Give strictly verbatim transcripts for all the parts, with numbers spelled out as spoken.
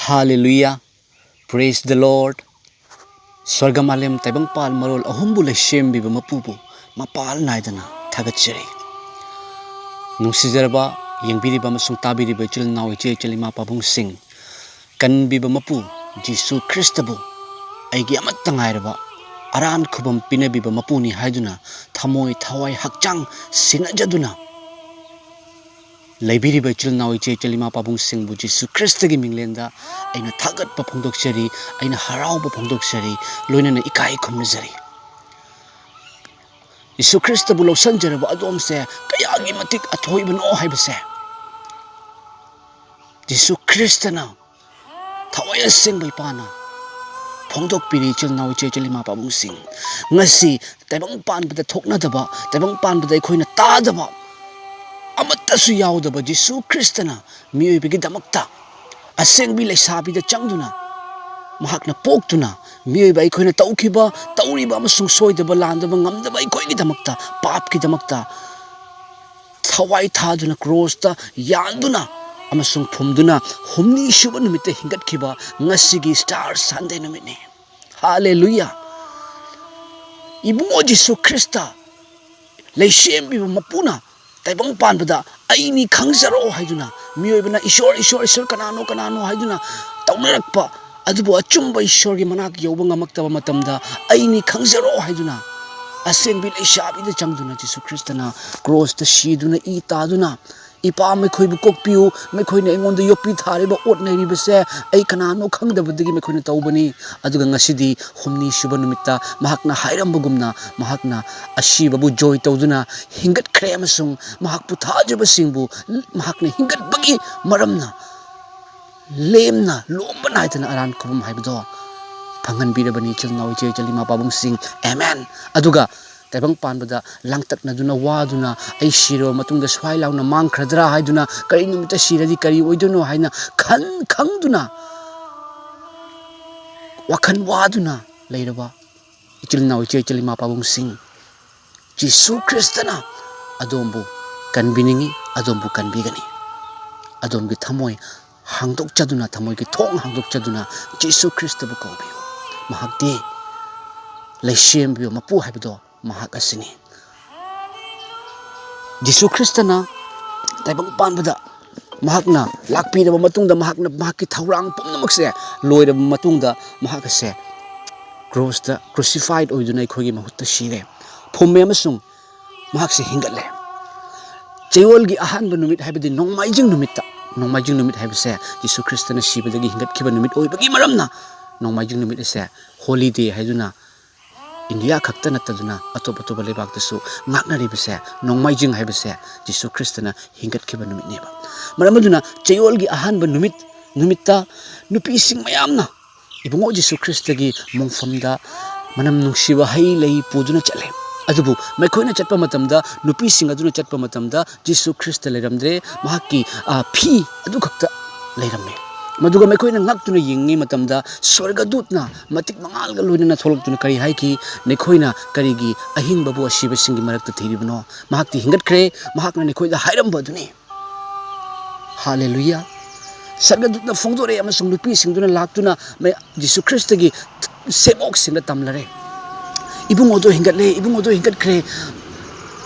Hallelujah. Praise the Lord. ꯁ꯭ꯋꯔꯒ ꯃꯥꯂꯦꯝ ꯇꯥꯏꯕꯪꯄꯥꯟ ꯃꯔꯣꯜ ꯑꯍꯨꯝꯕꯨ ꯂꯩꯁꯦꯝꯕꯤꯕ ꯃꯄꯨꯕꯨ ꯃꯄꯥꯜ ꯅꯥꯏꯗꯅ ꯊꯥꯒꯠꯆꯔꯤ꯫ ꯅꯨꯡꯁꯤꯖꯔꯕ ꯌꯦꯡꯕꯤꯔꯤꯕ ꯑꯃꯁꯨꯡ ꯇꯥꯕꯤꯔꯤꯕ ꯏꯆꯤꯜ ꯏꯅꯥꯎ, ꯏꯆꯦ ꯏꯆꯜ, ꯏꯃꯥ ꯄꯥꯕꯨꯡꯁꯤꯡ, ꯀꯟꯕꯤꯕ ꯃꯄꯨ ꯖꯤꯁꯨ ꯈ꯭ꯔꯤꯁꯇꯕꯨ ꯑꯩꯒꯤ ꯑꯃꯠꯇ ꯉꯥꯏꯔꯕ ꯑꯔꯥꯟ ꯈꯨꯕꯝ ꯄꯤꯅꯕꯤꯕ ꯃꯄꯨꯅꯤ ꯍꯥꯏꯗꯨꯅ ꯊꯃꯣꯏ ꯊꯋꯥꯏ ꯍꯛꯆꯥꯡ ꯁꯤꯟꯅꯖꯗꯨꯅ ꯂꯩꯕꯤꯔꯤꯕ ꯏꯆꯤꯜ ꯏꯅꯥꯎ, ꯏꯆꯦ ꯏꯆꯜ, ꯏꯃꯥ ꯄꯥꯕꯨꯡꯁꯤꯡꯕꯨ ꯖꯤꯁꯨ ꯈ꯭ꯔꯤꯁꯇꯒꯤ ꯃꯤꯡꯂꯦꯟꯗ ꯑꯩꯅ ꯊꯥꯒꯠꯄ ꯐꯣꯡꯗꯣꯛꯆꯔꯤ, ꯑꯩꯅ ꯍꯔꯥꯎꯕ ꯐꯣꯡꯗꯣꯛꯆꯔꯤ, ꯂꯣꯏꯅꯅ ꯏꯀꯥꯏ ꯈꯨꯝꯅꯖꯔꯤ꯫ ꯖꯤꯁꯨ ꯈ꯭ꯔꯤꯁꯇꯕꯨ ꯂꯧꯁꯟꯖꯔꯕ ꯑꯗꯣꯝꯁꯦ ꯀꯌꯥꯒꯤ ꯃꯇꯤꯛ ꯑꯊꯣꯏꯕꯅꯣ ꯍꯥꯏꯕꯁꯦ ꯖꯤꯁꯨ ꯈ꯭ꯔꯤꯁꯇꯅ ꯊꯋꯥꯏ ꯑꯁꯦꯡꯕ ꯏꯄꯥꯅ ꯐꯣꯡꯗꯣꯛꯄꯤꯔꯤ꯫ ꯏꯆꯤꯜ ꯏꯅꯥꯎ, ꯏꯆꯦ ꯏꯆꯜ, ꯏꯃꯥ ꯄꯥꯕꯨꯡꯁꯤꯡ, ꯉꯁꯤ ꯇꯥꯏꯕꯪ ꯄꯥꯟꯕꯗ ꯊꯣꯛꯅꯗꯕ, ꯇꯥꯏꯕꯪ ꯄꯥꯟꯕꯗ ꯑꯩꯈꯣꯏꯅ ꯇꯥꯗꯕ ꯑꯃꯠꯇꯁꯨ ꯌꯥꯎꯗꯕ ꯖꯤꯁꯨ ꯈ꯭ꯔꯤꯁꯇꯅ ꯃꯤꯑꯣꯏꯕꯒꯤꯗꯃꯛꯇ, ꯑꯁꯦꯡꯕꯤ ꯂꯩꯁꯥꯕꯤꯗ ꯆꯪꯗꯨꯅ, ꯃꯍꯥꯛꯅ ꯄꯣꯛꯇꯨꯅ, ꯃꯤꯑꯣꯏꯕ ꯑꯩꯈꯣꯏꯅ ꯇꯧꯈꯤꯕ, ꯇꯧꯔꯤꯕ ꯑꯃꯁꯨꯡ ꯁꯣꯏꯗꯕ ꯂꯥꯟꯗꯕ ꯉꯝꯗꯕ ꯑꯩꯈꯣꯏꯒꯤꯗꯃꯛꯇ, ꯄꯥꯞꯀꯤꯗꯃꯛꯇ ꯊꯋꯥꯏ ꯊꯥꯗꯨꯅ ꯀ꯭ꯔꯣꯁꯇ ꯌꯥꯟꯗꯨꯅ ꯑꯃꯁꯨꯡ ꯐꯨꯝꯗꯨꯅ ꯍꯨꯝꯅꯤ ꯁꯨꯕ ꯅꯨꯃꯤꯠꯇ ꯍꯤꯡꯒꯠꯈꯤꯕ ꯉꯁꯤꯒꯤ ꯁ꯭ꯇꯥꯔ ꯁꯟꯗꯦ ꯅꯨꯃꯤꯠꯅꯤ꯫ ꯍꯥꯂꯦꯂꯨꯌꯥ! ꯏꯕꯨꯡꯉꯣ ꯖꯤꯁꯨ ꯈ꯭ꯔꯤꯁꯇ ꯂꯩꯁꯦꯝꯕꯤꯕ ꯃꯄꯨꯅ ꯇꯥꯏꯕꯪ ꯄꯥꯟꯕꯗ "ꯑꯩꯅꯤ ꯈꯪꯖꯔꯣ" ꯍꯥꯏꯗꯨꯅ, ꯃꯤꯑꯣꯏꯕꯅ "ꯏꯁꯣꯔ, ꯏꯁꯣꯔ, ꯏꯁꯣꯔ, ꯀꯅꯥꯅꯣ, ꯀꯅꯥꯅꯣ?" ꯍꯥꯏꯗꯨꯅ ꯇꯧꯅꯔꯛꯄ, ꯑꯗꯨꯕꯨ ꯑꯆꯨꯝꯕ ꯏꯁꯣꯔꯒꯤ ꯃꯅꯥꯛ ꯌꯧꯕ ꯉꯝꯃꯛꯇꯕ ꯃꯇꯝꯗ "ꯑꯩꯅꯤ ꯈꯪꯖꯔꯣ" ꯍꯥꯏꯗꯨꯅ ꯑꯁꯦꯡꯕꯤ ꯂꯩꯁꯥꯕꯤꯗ ꯆꯪꯗꯨꯅ ꯖꯤꯁꯨ ꯈ꯭ꯔꯤꯁꯇꯅ ꯀ꯭ꯔꯣꯁꯇ ꯁꯤꯗꯨꯅ ꯏ ꯇꯥꯗꯨꯅ, "ꯏꯄꯥ, ꯃꯈꯣꯏꯕꯨ ꯀꯣꯛꯄꯤꯌꯨ, ꯃꯈꯣꯏꯅ ꯑꯩꯉꯣꯟꯗ ꯌꯣꯠꯄꯤ ꯊꯥꯔꯤꯕ, ꯑꯣꯠ ꯅꯩꯔꯤꯕꯁꯦ ꯑꯩ ꯀꯅꯥꯅꯣ ꯈꯪꯗꯕꯗꯒꯤ ꯃꯈꯣꯏꯅ ꯇꯧꯕꯅꯤ"꯫ ꯑꯗꯨꯒ ꯉꯁꯤꯗꯤ ꯍꯨꯝꯅꯤ ꯁꯨꯕ ꯅꯨꯃꯤꯠꯇ ꯃꯍꯥꯛꯅ ꯍꯥꯏꯔꯝꯕꯒꯨꯝꯅ ꯃꯍꯥꯛꯅ ꯑꯁꯤꯕꯕꯨ ꯖꯣꯏ ꯇꯧꯗꯨꯅ ꯍꯤꯡꯒꯠꯈ꯭ꯔꯦ ꯑꯃꯁꯨꯡ ꯃꯍꯥꯛꯄꯨ ꯊꯥꯖꯕꯁꯤꯡꯕꯨ ꯃꯍꯥꯛꯅ ꯍꯤꯡꯒꯠꯄꯒꯤ ꯃꯔꯝꯅ ꯂꯦꯝꯅ ꯂꯣꯝꯕ ꯅꯥꯏꯗꯅ ꯑꯔꯥꯟ ꯈꯨꯕꯝ ꯍꯥꯏꯕꯗꯣ ꯐꯪꯍꯟꯕꯤꯔꯕꯅꯤ꯫ ꯏꯆꯤꯜ ꯏꯅꯥꯎ, ꯏꯆꯦ ꯏꯆꯜ, ꯏꯃꯥ ꯄꯥꯕꯨꯡꯁꯤꯡ, ꯑꯦꯃꯦꯟ꯫ ꯑꯗꯨꯒ ꯇꯥꯏꯕꯪ ꯄꯥꯟꯕꯗ ꯂꯥꯡꯇꯛꯅꯗꯨꯅ ꯋꯥꯗꯨꯅ "ꯑꯩ ꯁꯤꯔꯕ ꯃꯇꯨꯡꯗ ꯁ꯭ꯋꯥꯏ ꯂꯥꯎꯅ ꯃꯥꯡꯈ꯭ꯔꯗ꯭ꯔꯥ" ꯍꯥꯏꯗꯨꯅ, "ꯀꯔꯤ ꯅꯨꯃꯤꯠꯇ ꯁꯤꯔꯗꯤ ꯀꯔꯤ ꯑꯣꯏꯗꯣꯏꯅꯣ" ꯍꯥꯏꯅ ꯈꯟ ꯈꯪꯗꯨꯅ ꯋꯥꯈꯜ ꯋꯥꯗꯨꯅ ꯂꯩꯔꯕ ꯏꯆꯤꯜ ꯏꯅꯥꯎ, ꯏꯆꯦ ꯏꯆꯜ, ꯏꯃꯥ ꯄꯥꯕꯨꯡꯁꯤꯡ, ꯖꯤꯁꯨ ꯈ꯭ꯔꯤꯁꯇꯅ ꯑꯗꯣꯝꯕꯨ ꯀꯟꯕꯤꯅꯤꯡꯏ, ꯑꯗꯣꯝꯕꯨ ꯀꯟꯕꯤꯒꯅꯤ꯫ ꯑꯗꯣꯝꯒꯤ ꯊꯃꯣꯏ ꯍꯥꯡꯗꯣꯛꯆꯗꯨꯅ, ꯊꯃꯣꯏꯒꯤ ꯊꯣꯡ ꯍꯥꯡꯗꯣꯛꯆꯗꯨꯅ ꯖꯤꯁꯨ ꯈ꯭ꯔꯤꯁꯇꯕꯨ ꯀꯧꯕꯤꯌꯨ꯫ ꯃꯍꯥꯛꯇꯤ ꯂꯩꯁꯦꯝꯕꯤꯌꯨ ꯃꯄꯨ ꯍꯥꯏꯕꯗꯣ ꯃꯍꯥꯛ ꯑꯁꯤꯅꯤ꯫ ꯖꯤꯁꯨ ꯈ꯭ꯔꯤꯁꯇꯅ ꯇꯥꯏꯕꯪ ꯄꯥꯟꯕꯗ ꯃꯍꯥꯛꯅ ꯂꯥꯛꯄꯤꯔꯕ ꯃꯇꯨꯡꯗ, ꯃꯍꯥꯛꯅ ꯃꯍꯥꯛꯀꯤ ꯊꯧꯔꯥꯡ ꯄꯨꯝꯅꯃꯛꯁꯦ ꯂꯣꯏꯔꯕ ꯃꯇꯨꯡꯗ, ꯃꯍꯥꯛ ꯑꯁꯦ ꯀ꯭ꯔꯣꯁꯇ crucified ꯑꯣꯏꯗꯨꯅ ꯑꯩꯈꯣꯏꯒꯤ ꯃꯍꯨꯠꯇ ꯁꯤꯔꯦ, ꯐꯨꯝꯃꯦ ꯑꯃꯁꯨꯡ ꯃꯍꯥꯛꯁꯦ ꯍꯤꯡꯒꯠꯂꯦ꯫ ꯆꯌꯣꯜꯒꯤ ꯑꯍꯥꯟꯕ ꯅꯨꯃꯤꯠ ꯍꯥꯏꯕꯗꯤ ꯅꯣꯡꯃꯥꯏꯖꯤꯡ ꯅꯨꯃꯤꯠꯇ, ꯅꯣꯡꯃꯥꯏꯖꯤꯡ ꯅꯨꯃꯤꯠ ꯍꯥꯏꯕꯁꯦ ꯖꯤꯁꯨ ꯈ꯭ꯔꯤꯁꯇꯅ ꯁꯤꯕꯗꯒꯤ ꯍꯤꯡꯒꯠꯈꯤꯕ ꯅꯨꯃꯤꯠ ꯑꯣꯏꯕꯒꯤ ꯃꯔꯝꯅ ꯅꯣꯡꯃꯥꯏꯖꯤꯡ ꯅꯨꯃꯤꯠ ꯑꯁꯦ holiday ꯍꯥꯏꯗꯨꯅ ꯏꯟꯗꯤꯌꯥ ꯈꯛꯇ ꯅꯠꯇꯗꯨꯅ ꯑꯇꯣꯞ ꯑꯇꯣꯞꯄ ꯂꯩꯕꯥꯛꯇꯁꯨ ꯉꯥꯛꯅꯔꯤꯕꯁꯦ ꯅꯣꯡꯃꯥꯏꯖꯤꯡ ꯍꯥꯏꯕꯁꯦ ꯖꯤꯁꯨ ꯈ꯭ꯔꯤꯁꯇꯅ ꯍꯤꯡꯒꯠꯈꯤꯕ ꯅꯨꯃꯤꯠꯅꯦꯕ꯫ ꯃꯔꯝ ꯑꯗꯨꯅ ꯆꯌꯣꯜꯒꯤ ꯑꯍꯥꯟꯕ ꯅꯨꯃꯤꯠ, ꯅꯨꯃꯤꯠꯇ ꯅꯨꯄꯤꯁꯤꯡ ꯃꯌꯥꯝꯅ ꯏꯕꯨꯡꯉꯣ ꯖꯤꯁꯨ ꯈ꯭ꯔꯤꯁꯇꯒꯤ ꯃꯣꯡꯐꯝꯗ ꯃꯅꯝ ꯅꯨꯡꯁꯤꯕ ꯍꯩ ꯂꯩ ꯄꯨꯗꯨꯅ ꯆꯠꯂꯦ꯫ ꯑꯗꯨꯕꯨ ꯃꯈꯣꯏꯅ ꯆꯠꯄ ꯃꯇꯝꯗ, ꯅꯨꯄꯤꯁꯤꯡ ꯑꯗꯨꯅ ꯆꯠꯄ ꯃꯇꯝꯗ ꯖꯤꯁꯨ ꯈ꯭ꯔꯤꯁꯇ ꯂꯩꯔꯝꯗ꯭ꯔꯦ, ꯃꯍꯥꯛꯀꯤ, ꯑ, ꯐꯤ ꯑꯗꯨꯈꯛꯇ ꯂꯩꯔꯝꯃꯦ꯫ ꯃꯗꯨꯒ ꯃꯈꯣꯏꯅ ꯉꯛꯇꯨꯅ ꯌꯦꯡꯉꯤ ꯃꯇꯝꯗ ꯁ꯭ꯋꯔꯒꯗꯨꯠꯅ ꯃꯇꯤꯛ ꯃꯉꯥꯜꯒ ꯂꯣꯏꯅꯅ ꯊꯣꯛꯂꯛꯇꯨꯅ ꯀꯔꯤ ꯍꯥꯏꯈꯤ? "ꯅꯈꯣꯏꯅ ꯀꯔꯤꯒꯤ ꯑꯍꯤꯡꯕꯕꯨ ꯑꯁꯤꯕꯁꯤꯡꯒꯤ ꯃꯔꯛꯇ ꯊꯤꯔꯤꯕꯅꯣ? ꯃꯍꯥꯛꯇꯤ ꯍꯤꯡꯒꯠꯈ꯭ꯔꯦ, ꯃꯍꯥꯛꯅ ꯅꯈꯣꯏꯗ ꯍꯥꯏꯔꯝꯕ ꯑꯗꯨꯅꯤ"꯫ ꯍꯥꯂꯦꯂꯨꯌꯥ! ꯁ꯭ꯋꯔꯒꯗꯨꯠꯅ ꯐꯣꯡꯗꯣꯔꯛꯑꯦ ꯑꯃꯁꯨꯡ ꯅꯨꯄꯤꯁꯤꯡꯗꯨꯅ ꯂꯥꯛꯇꯨꯅ ꯃ-, ꯖꯤꯁꯨ ꯈ꯭ꯔꯤꯁꯇꯒꯤ ꯁꯦꯕꯣꯛꯁꯤꯡꯗ ꯇꯝꯂꯔꯦ꯫ "ꯏꯕꯨꯡꯉꯣꯗꯣ ꯍꯤꯡꯒꯠꯂꯦ, ꯏꯕꯨꯡꯉꯣꯗꯣ ꯍꯤꯡꯒꯠꯈ꯭ꯔꯦ꯫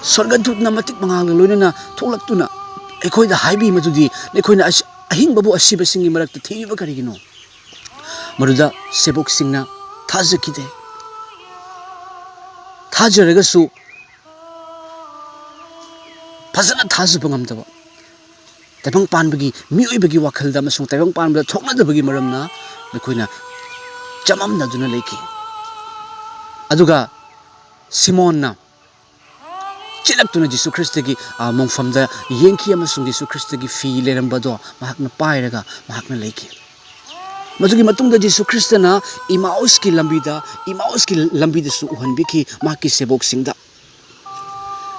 ꯁ꯭ꯋꯔꯒꯗꯨꯠꯅ ꯃꯇꯤꯛ ꯃꯉꯥꯜꯒ ꯂꯣꯏꯅꯅ ꯊꯣꯛꯂꯛꯇꯨꯅ ꯑꯩꯈꯣꯏꯗ ꯍꯥꯏꯕꯤ ꯃꯗꯨꯗꯤ ꯅꯈꯣꯏꯅ ꯑꯁ-, ꯑꯍꯤꯡꯕꯕꯨ ꯑꯁꯤꯕꯁꯤꯡꯒꯤ ꯃꯔꯛꯇ ꯊꯤꯔꯤꯕ ꯀꯔꯤꯒꯤꯅꯣ?" ꯃꯗꯨꯗ ꯁꯦꯕꯣꯛꯁꯤꯡꯅ ꯊꯥꯖꯈꯤꯗꯦ꯫ ꯊꯥꯖꯔꯒꯁꯨ ꯐꯖꯅ ꯊꯥꯖꯕ ꯉꯝꯗꯕ, ꯇꯥꯏꯕꯪ ꯄꯥꯟꯕꯒꯤ, ꯃꯤꯑꯣꯏꯕꯒꯤ ꯋꯥꯈꯜꯗ ꯑꯃꯁꯨꯡ ꯇꯥꯏꯕꯪ ꯄꯥꯟꯕꯗ ꯊꯣꯛꯅꯗꯕꯒꯤ ꯃꯔꯝꯅ ꯃꯈꯣꯏꯅ ꯆꯃꯝꯅꯗꯨꯅ ꯂꯩꯈꯤ꯫ ꯑꯗꯨꯒ ꯁꯤꯃꯣꯟꯅ ꯆꯦꯜꯂꯛꯇꯨꯅ ꯖꯤꯁꯨ ꯈ꯭ꯔꯤꯁꯇꯒꯤ, ꯑ, ꯃꯣꯡꯐꯝꯗ ꯌꯦꯡꯈꯤ ꯑꯃꯁꯨꯡ ꯖꯤꯁꯨ ꯈ꯭ꯔꯤꯁꯇꯒꯤ ꯐꯤ ꯂꯩꯔꯝꯕꯗꯣ ꯃꯍꯥꯛꯅ ꯄꯥꯏꯔꯒ ꯃꯍꯥꯛꯅ ꯂꯩꯈꯤ꯫ ꯃꯗꯨꯒꯤ ꯃꯇꯨꯡꯗ ꯖꯤꯁꯨ ꯈ꯭ꯔꯤꯁꯇꯅ ꯏꯃꯥꯎꯁꯀꯤ ꯂꯝꯕꯤꯗ, ꯏꯃꯥꯎꯁꯀꯤ ꯂꯝꯕꯤꯗꯁꯨ ꯎꯍꯟꯕꯤꯈꯤ ꯃꯍꯥꯛꯀꯤ ꯁꯦꯕꯣꯛꯁꯤꯡꯗ꯫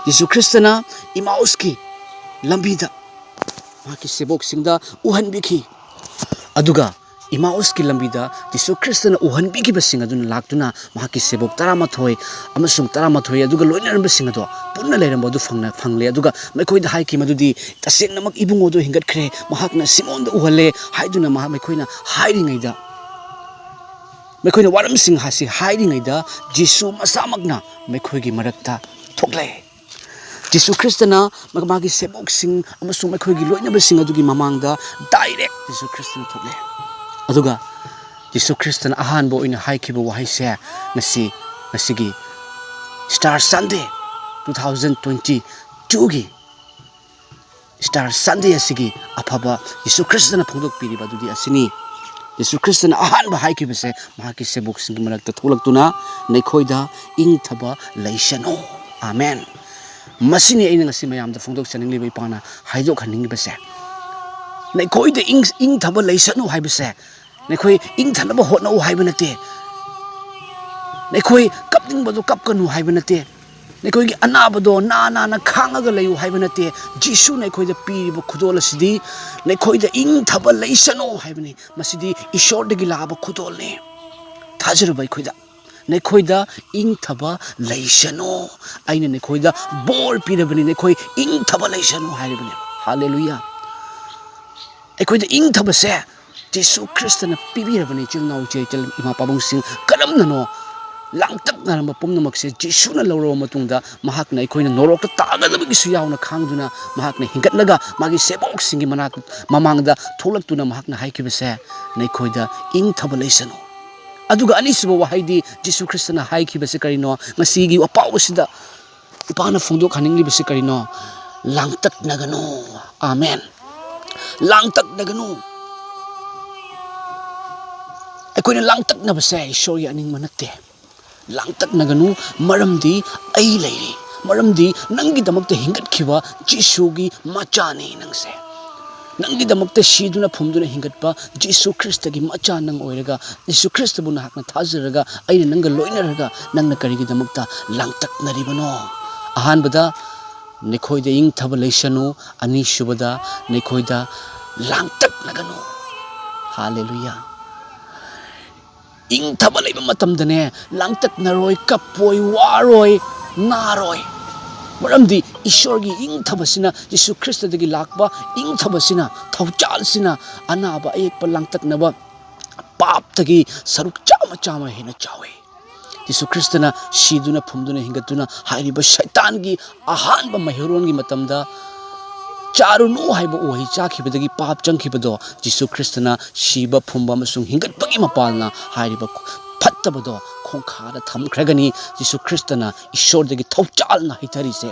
ꯖꯤꯁꯨ ꯈ꯭ꯔꯤꯁꯇꯅ ꯏꯃꯥꯎꯁꯀꯤ ꯂꯝꯕꯤꯗ ꯃꯍꯥꯛꯀꯤ ꯁꯦꯕꯣꯛꯁꯤꯡꯗ ꯎꯍꯟꯕꯤꯈꯤ꯫ ꯑꯗꯨꯒ ꯏꯃꯥꯎꯁꯀꯤ ꯂꯝꯕꯤꯗ ꯖꯤꯁꯨ ꯈ꯭ꯔꯤꯁꯇꯅ ꯎꯍꯟꯕꯤꯈꯤꯕꯁꯤꯡ ꯑꯗꯨꯅ ꯂꯥꯛꯇꯨꯅ ꯃꯍꯥꯛꯀꯤ ꯁꯦꯕꯣꯛ ꯇꯔꯥꯃꯥꯊꯣꯏ ꯑꯃꯁꯨꯡ ꯇꯔꯥꯃꯥꯊꯣꯏ ꯑꯗꯨꯒ ꯂꯣꯏꯅꯔꯝꯕꯁꯤꯡ ꯑꯗꯣ ꯄꯨꯟꯅ ꯂꯩꯔꯝꯕ ꯑꯗꯨ ꯐꯪꯅ-, ꯐꯪꯂꯦ꯫ ꯑꯗꯨꯒ ꯃꯈꯣꯏꯗ ꯍꯥꯏꯈꯤ ꯃꯗꯨꯗꯤ, "ꯇꯁꯦꯡꯅꯃꯛ ꯏꯕꯨꯡꯉꯣꯗꯨ ꯍꯤꯡꯒꯠꯈ꯭ꯔꯦ, ꯃꯍꯥꯛꯅ ꯁꯤꯃꯣꯟꯗ ꯎꯍꯜꯂꯦ" ꯍꯥꯏꯗꯨꯅ ꯃꯍꯥꯛ, ꯃꯈꯣꯏꯅ ꯍꯥꯏꯔꯤꯉꯩꯗ, ꯃꯈꯣꯏꯅ ꯋꯥꯔꯝꯁꯤꯡ ꯑꯁꯤ ꯍꯥꯏꯔꯤꯉꯩꯗ ꯖꯤꯁꯨ ꯃꯁꯥꯃꯛꯅ ꯃꯈꯣꯏꯒꯤ ꯃꯔꯛꯇ ꯊꯣꯛꯂꯦ꯫ ꯖꯤꯁꯨ ꯈ꯭ꯔꯤꯁꯇꯅ ꯃꯥꯒꯤ ꯁꯦꯕꯣꯛꯁꯤꯡ ꯑꯃꯁꯨꯡ ꯃꯈꯣꯏꯒꯤ ꯂꯣꯏꯅꯕꯁꯤꯡ ꯑꯗꯨꯒꯤ ꯃꯃꯥꯡꯗ direct ꯖꯤꯁꯨ ꯈ꯭ꯔꯤꯁꯇꯅ ꯊꯣꯛꯂꯦ꯫ ꯑꯗꯨꯒ ꯖꯤꯁꯨ ꯈ꯭ꯔꯤꯁꯇꯅ ꯑꯍꯥꯟꯕ ꯑꯣꯏꯅ ꯍꯥꯏꯈꯤꯕ ꯋꯥꯍꯩꯁꯦ ꯉꯁꯤ, ꯉꯁꯤꯒꯤ Easter Sunday two thousand twenty twoꯒꯤ Easter Sunday ꯑꯁꯤꯒꯤ ꯑꯐꯕ ꯖꯤꯁꯨ ꯈ꯭ꯔꯤꯁꯇꯅ ꯐꯣꯡꯗꯣꯛꯄꯤꯔꯤꯕ ꯑꯗꯨꯗꯤ ꯑꯁꯤꯅꯤ꯫ ꯖꯤꯁꯨ ꯈ꯭ꯔꯤꯁꯇꯅ ꯑꯍꯥꯟꯕ ꯍꯥꯏꯈꯤꯕꯁꯦ ꯃꯍꯥꯛꯀꯤ ꯁꯦꯕꯣꯛꯁꯤꯡꯒꯤ ꯃꯔꯛꯇ ꯊꯣꯛꯂꯛꯇꯨꯅ, "ꯅꯈꯣꯏꯗ ꯏꯪꯊꯕ ꯂꯩꯁꯅꯨ"꯫ ꯑꯥꯃꯦꯟ꯫ ꯃꯁꯤꯅꯤ ꯑꯩꯅ ꯉꯁꯤ ꯃꯌꯥꯝꯗ ꯐꯣꯡꯗꯣꯛꯆꯅꯤꯡꯂꯤꯕ, ꯏꯄꯥꯅ ꯍꯥꯏꯗꯣꯛꯍꯟꯅꯤꯡꯂꯤꯕꯁꯦ꯫ ꯅꯈꯣꯏꯗ ꯏꯪ-, ꯏꯪꯊꯕ ꯂꯩꯁꯅꯨ ꯍꯥꯏꯕꯁꯦ, ꯅꯈꯣꯏ ꯏꯪꯊꯅꯕ ꯍꯣꯠꯅꯧ ꯍꯥꯏꯕ ꯅꯠꯇꯦ꯫ ꯅꯈꯣꯏ ꯀꯞꯅꯤꯡꯕꯗꯣ ꯀꯞꯀꯅꯨ ꯍꯥꯏꯕ ꯅꯠꯇꯦ꯫ ꯅꯈꯣꯏꯒꯤ ꯑꯅꯥꯕꯗꯣ ꯅꯥ ꯅꯥꯅ ꯈꯥꯡꯉꯒ ꯂꯩꯌꯨ ꯍꯥꯏꯕ ꯅꯠꯇꯦ꯫ ꯖꯤꯁꯨꯅ ꯑꯩꯈꯣꯏꯗ ꯄꯤꯔꯤꯕ ꯈꯨꯗꯣꯜ ꯑꯁꯤꯗꯤ ꯅꯈꯣꯏꯗ ꯏꯪꯊꯕ ꯂꯩꯁꯅꯨ ꯍꯥꯏꯕꯅꯤ꯫ ꯃꯁꯤꯗꯤ ꯏꯁꯣꯔꯗꯒꯤ ꯂꯥꯛꯑꯕ ꯈꯨꯗꯣꯜꯅꯤ꯫ ꯊꯥꯖꯔꯨꯕ ꯑꯩꯈꯣꯏꯗ, "ꯅꯈꯣꯏꯗ ꯏꯪꯊꯕ ꯂꯩꯁꯅꯨ, ꯑꯩꯅ ꯅꯈꯣꯏꯗ ꯕꯣꯔ ꯄꯤꯔꯕꯅꯤ, ꯅꯈꯣꯏ ꯏꯪꯊꯕ ꯂꯩꯁꯅꯨ" ꯍꯥꯏꯔꯤꯕꯅꯦꯕ꯫ ꯍꯥꯂꯦꯂꯨꯌꯥ! ꯑꯩꯈꯣꯏꯗ ꯏꯪꯊꯕꯁꯦ ꯖꯤꯁꯨ ꯈ꯭ꯔꯤꯁꯇꯅ ꯄꯤꯕꯤꯔꯕꯅꯤ꯫ ꯏꯆꯤꯜ ꯏꯅꯥꯎ, ꯏꯆꯦ ꯏꯆꯜ, ꯏꯃꯥ ꯄꯥꯕꯨꯡꯁꯤꯡ, ꯀꯔꯝꯅꯅꯣ ꯂꯥꯡꯇꯛꯅꯔꯝꯕ ꯄꯨꯝꯅꯃꯛꯁꯦ ꯖꯤꯁꯨꯅ ꯂꯧꯔꯕ ꯃꯇꯨꯡꯗ, ꯃꯍꯥꯛꯅ ꯑꯩꯈꯣꯏꯅ ꯅꯣꯔꯣꯛꯇ ꯇꯥꯒꯗꯕꯒꯤꯁꯨ ꯌꯥꯎꯅ ꯈꯥꯡꯗꯨꯅ, ꯃꯍꯥꯛꯅ ꯍꯤꯡꯒꯠꯂꯒ ꯃꯥꯒꯤ ꯁꯦꯕꯣꯛꯁꯤꯡꯒꯤ ꯃꯅꯥꯛ, ꯃꯃꯥꯡꯗ ꯊꯣꯛꯂꯛꯇꯨꯅ ꯃꯍꯥꯛꯅ ꯍꯥꯏꯈꯤꯕꯁꯦ, "ꯅꯈꯣꯏꯗ ꯏꯪꯊꯕ ꯂꯩꯁꯅꯨ"꯫ ꯑꯗꯨꯒ ꯑꯅꯤꯁꯨꯕ ꯋꯥꯍꯩꯗꯤ ꯖꯤꯁꯨ ꯈ꯭ꯔꯤꯁꯇꯅ ꯍꯥꯏꯈꯤꯕꯁꯦ ꯀꯔꯤꯅꯣ? ꯉꯁꯤꯒꯤ ꯋꯥꯄꯥꯎ ꯑꯁꯤꯗ ꯏꯄꯥꯅ ꯐꯣꯡꯗꯣꯛꯍꯟꯅꯤꯡꯂꯤꯕꯁꯤ ꯀꯔꯤꯅꯣ? ꯂꯥꯡꯇꯛꯅꯒꯅꯨ꯫ ꯑꯥꯃꯦꯟ꯫ ꯂꯥꯡꯇꯛꯅꯒꯅꯨ꯫ ꯑꯩꯈꯣꯏꯅ ꯂꯥꯡꯇꯛꯅꯕꯁꯦ ꯏꯁꯣꯔꯒꯤ ꯑꯅꯤꯡꯕ ꯅꯠꯇꯦ꯫ ꯂꯥꯡꯇꯛꯅꯒꯅꯨ, ꯃꯔꯝꯗꯤ ꯑꯩ ꯂꯩꯔꯤ꯫ ꯃꯔꯝꯗꯤ ꯅꯪꯒꯤꯗꯃꯛꯇ ꯍꯤꯡꯒꯠꯈꯤꯕ ꯖꯤꯁꯨꯒꯤ ꯃꯆꯥꯅꯤ ꯅꯪꯁꯦ꯫ ꯅꯪꯒꯤꯗꯃꯛꯇ ꯁꯤꯗꯨꯅ ꯐꯨꯝꯗꯨꯅ ꯍꯤꯡꯒꯠꯄ ꯖꯤꯁꯨ ꯈ꯭ꯔꯤꯁꯇꯒꯤ ꯃꯆꯥ ꯅꯪ ꯑꯣꯏꯔꯒ, ꯖꯤꯁꯨ ꯈ꯭ꯔꯤꯁꯇꯕꯨ ꯅꯍꯥꯛꯅ ꯊꯥꯖꯔꯒ, ꯑꯩꯅ ꯅꯪꯒ ꯂꯣꯏꯅꯔꯒ, ꯅꯪꯅ ꯀꯔꯤꯒꯤꯗꯃꯛꯇ ꯂꯥꯡꯇꯛꯅꯔꯤꯕꯅꯣ? ꯑꯍꯥꯟꯕꯗ, ꯅꯈꯣꯏꯗ ꯏꯪꯊꯕ ꯂꯩꯁꯅꯨ꯫ ꯑꯅꯤꯁꯨꯕꯗ, ꯅꯈꯣꯏꯗ ꯂꯥꯡꯇꯛꯅꯒꯅꯨ꯫ ꯍꯥꯂꯦꯂꯨꯌꯥ꯫ ꯏꯪꯊꯕ ꯂꯩꯕ ꯃꯇꯝꯗꯅꯦ, ꯂꯥꯡꯇꯛꯅꯔꯣꯏ, ꯀꯞꯄꯣꯏ, ꯋꯥꯔꯣꯏ, ꯅꯥꯔꯣꯏ꯫ ꯃꯔꯝꯗꯤ ꯏꯁꯣꯔꯒꯤ ꯏꯪꯊꯕꯁꯤꯅ, ꯖꯤꯁꯨ ꯈ꯭ꯔꯤꯁꯇꯗꯒꯤ ꯂꯥꯛꯄ ꯏꯪꯊꯕꯁꯤꯅ, ꯊꯧꯖꯥꯜꯁꯤꯅ ꯑꯅꯥꯕ, ꯑꯌꯦꯛꯄ, ꯂꯥꯡꯇꯛꯅꯕ, ꯄꯥꯞꯇꯒꯤ ꯁꯔꯨꯛ ꯆꯥꯝꯃ ꯆꯥꯝꯃ ꯍꯦꯟꯅ ꯆꯥꯎꯏ꯫ ꯖꯤꯁꯨ ꯈ꯭ꯔꯤꯁꯇꯅ ꯁꯤꯗꯨꯅ, ꯐꯨꯝꯗꯨꯅ, ꯍꯤꯡꯒꯠꯇꯨꯅ ꯍꯥꯏꯔꯤꯕ ꯁꯩꯇꯥꯟꯒꯤ ꯑꯍꯥꯟꯕ ꯃꯩꯍꯧꯔꯣꯟꯒꯤ ꯃꯇꯝꯗ ꯆꯥꯔꯨꯅꯨ ꯍꯥꯏꯕ ꯎꯍꯩ ꯆꯥꯈꯤꯕꯗꯒꯤ, ꯄꯥꯞ ꯆꯪꯈꯤꯕꯗꯣ, ꯖꯤꯁꯨ ꯈ꯭ꯔꯤꯁꯇꯅ ꯁꯤꯕ, ꯐꯨꯝꯕ ꯑꯃꯁꯨꯡ ꯍꯤꯡꯒꯠꯄꯒꯤ ꯃꯄꯥꯜꯅ ꯍꯥꯏꯔꯤꯕ ꯐꯠꯇꯕꯗꯣ ꯈꯣꯡꯈꯥꯗ ꯊꯝꯈ꯭ꯔꯒꯅꯤ꯫ ꯖꯤꯁꯨ ꯈ꯭ꯔꯤꯁꯇꯅ ꯏꯁꯣꯔꯗꯒꯤ ꯊꯧꯖꯥꯜꯅ ꯍꯩꯊꯔꯤꯁꯦ꯫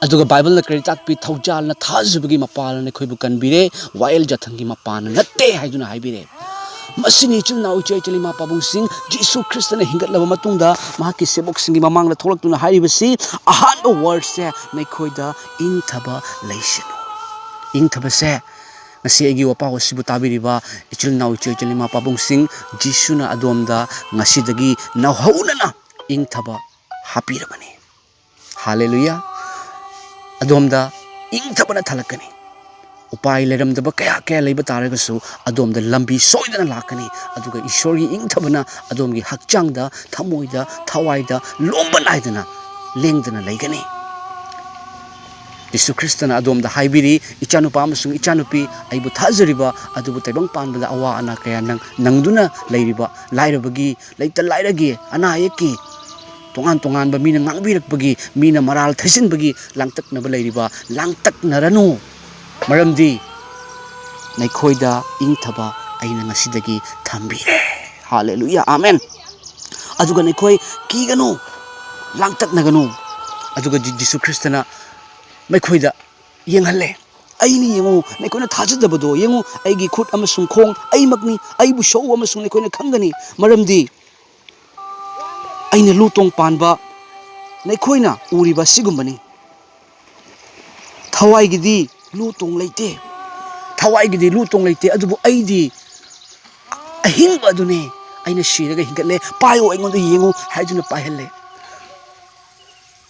ꯑꯗꯨꯒ ꯕꯥꯏꯕꯜꯅ ꯀꯔꯤ ꯇꯥꯛꯄꯤ? ꯊꯧꯖꯥꯜꯅ ꯊꯥꯖꯕꯒꯤ ꯃꯄꯥꯜꯅ ꯑꯩꯈꯣꯏꯕꯨ ꯀꯟꯕꯤꯔꯦ, ꯋꯥꯌꯦꯜ ꯖꯥꯊꯪꯒꯤ ꯃꯄꯥꯜꯅ ꯅꯠꯇꯦ ꯍꯥꯏꯗꯨꯅ ꯍꯥꯏꯕꯤꯔꯦ꯫ ꯃꯁꯤꯅꯤ, ꯏꯆꯤꯜ ꯏꯅꯥꯎ, ꯏꯆꯦ ꯏꯆꯜ, ꯏꯃꯥ ꯄꯥꯕꯨꯡꯁꯤꯡ, ꯖꯤꯁꯨ ꯈ꯭ꯔꯤꯁꯇꯅ ꯍꯤꯡꯒꯠꯂꯕ ꯃꯇꯨꯡꯗ ꯃꯍꯥꯛꯀꯤ ꯁꯦꯕꯣꯛꯁꯤꯡꯒꯤ ꯃꯃꯥꯡꯗ ꯊꯣꯛꯂꯛꯇꯨꯅ ꯍꯥꯏꯔꯤꯕꯁꯤ, ꯑꯍꯥꯟꯕ ꯋꯥꯔꯗꯁꯦ, "ꯅꯈꯣꯏꯗ ꯏꯪꯊꯕ ꯂꯩꯁꯅꯨ"꯫ ꯏꯪꯊꯕꯁꯦ, ꯉꯁꯤ ꯑꯩꯒꯤ ꯋꯥꯄꯥꯎ ꯑꯁꯤꯕꯨ ꯇꯥꯕꯤꯔꯤꯕ ꯏꯆꯤꯜ ꯏꯅꯥꯎ, ꯏꯆꯦ ꯏꯆꯜ, ꯏꯃꯥ ꯄꯥꯕꯨꯡꯁꯤꯡ, ꯖꯤꯁꯨꯅ ꯑꯗꯣꯝꯗ ꯉꯁꯤꯗꯒꯤ ꯅꯧꯍꯧꯅꯅ ꯏꯪꯊꯕ ꯍꯥꯞꯄꯤꯔꯕꯅꯤ꯫ ꯍꯥꯂꯦꯂꯨꯌꯥ! ꯑꯗꯣꯝꯗ ꯏꯪꯊꯕꯅ ꯊꯜꯂꯛꯀꯅꯤ꯫ ꯎꯄꯥꯏ ꯂꯩꯔꯝꯗꯕ ꯀꯌꯥ ꯀꯌꯥ ꯂꯩꯕ ꯇꯥꯔꯒꯁꯨ, ꯑꯗꯣꯝꯗ ꯂꯝꯕꯤ ꯁꯣꯏꯗꯅ ꯂꯥꯛꯀꯅꯤ꯫ ꯑꯗꯨꯒ ꯏꯁꯣꯔꯒꯤ ꯏꯪꯊꯕꯅ ꯑꯗꯣꯝꯒꯤ ꯍꯛꯆꯥꯡꯗ, ꯊꯃꯣꯏꯗ, ꯊꯋꯥꯏꯗ ꯂꯣꯝꯕ ꯅꯥꯏꯗꯅ ꯂꯦꯡꯗꯅ ꯂꯩꯒꯅꯤ꯫ ꯖꯤꯁꯨ ꯈ꯭ꯔꯤꯁꯇꯅ ꯑꯗꯣꯝꯗ ꯍꯥꯏꯕꯤꯔꯤ, "ꯏꯆꯥꯅꯨꯄꯥ ꯑꯃꯁꯨꯡ ꯏꯆꯥꯅꯨꯄꯤ, ꯑꯩꯕꯨ ꯊꯥꯖꯔꯤꯕ ꯑꯗꯨꯕꯨ ꯇꯥꯏꯕꯪ ꯄꯥꯟꯕꯗ ꯑꯋꯥ ꯑꯅꯥ ꯀꯌꯥ ꯅꯪ-, ꯅꯪꯗꯨꯅ ꯂꯩꯔꯤꯕ, ꯂꯥꯏꯔꯕꯒꯤ, ꯂꯩꯇ ꯂꯥꯏꯔꯒꯤ, ꯑꯅꯥ ꯑꯌꯦꯛꯀꯤ, ꯇꯣꯉꯥꯟ ꯇꯣꯉꯥꯟꯕ ꯃꯤꯅ ꯉꯥꯡꯕꯤꯔꯛꯄꯒꯤ, ꯃꯤꯅ ꯃꯔꯥꯜ ꯊꯩꯖꯤꯟꯕꯒꯤ ꯂꯥꯡꯇꯛꯅꯕ ꯂꯩꯔꯤꯕ, ꯂꯥꯡꯇꯛꯅꯔꯅꯨ꯫ ꯃꯔꯝꯗꯤ ꯅꯈꯣꯏꯗ ꯏꯪꯊꯕ ꯑꯩꯅ ꯉꯁꯤꯗꯒꯤ ꯊꯝꯕꯤꯔꯦ"꯫ ꯍꯥꯂꯦꯂꯨꯌꯥ, ꯑꯥꯃꯦꯟ꯫ ꯑꯗꯨꯒ ꯅꯈꯣꯏ ꯀꯤꯒꯅꯨ, ꯂꯥꯡꯇꯛꯅꯒꯅꯨ꯫ ꯑꯗꯨꯒ ꯖꯤ-, ꯖꯤꯁꯨ ꯈ꯭ꯔꯤꯁꯇꯅ ꯃꯈꯣꯏꯗ ꯌꯦꯡꯍꯜꯂꯦ꯫ "ꯑꯩꯅꯤ, ꯌꯦꯡꯉꯨ, ꯅꯈꯣꯏꯅ ꯊꯥꯖꯗꯕꯗꯣ ꯌꯦꯡꯉꯨ, ꯑꯩꯒꯤ ꯈꯨꯠ ꯑꯃꯁꯨꯡ ꯈꯣꯡ, ꯑꯩꯃꯛꯅꯤ, ꯑꯩꯕꯨ ꯁꯣꯛꯎ ꯑꯃꯁꯨꯡ ꯅꯈꯣꯏꯅ ꯈꯪꯒꯅꯤ, ꯃꯔꯝꯗꯤ ꯑꯩꯅ ꯂꯨ ꯇꯣꯡ ꯄꯥꯟꯕ ꯅꯈꯣꯏꯅ ꯎꯔꯤꯕ ꯑꯁꯤꯒꯨꯝꯕꯅꯤ꯫ ꯊꯋꯥꯏꯒꯤꯗꯤ ꯂꯨ ꯇꯣꯡ ꯂꯩꯇꯦ, ꯊꯋꯥꯏꯒꯤꯗꯤ ꯂꯨ ꯇꯣꯡ ꯂꯩꯇꯦ, ꯑꯗꯨꯕꯨ ꯑꯩꯗꯤ ꯑꯍꯤꯡꯕ ꯑꯗꯨꯅꯦ, ꯑꯩꯅ ꯁꯤꯔꯒ ꯍꯤꯡꯒꯠꯂꯦ, ꯄꯥꯏꯌꯨ, ꯑꯩꯉꯣꯟꯗ ꯌꯦꯡꯉꯨ" ꯍꯥꯏꯗꯨꯅ ꯄꯥꯏꯍꯜꯂꯦ꯫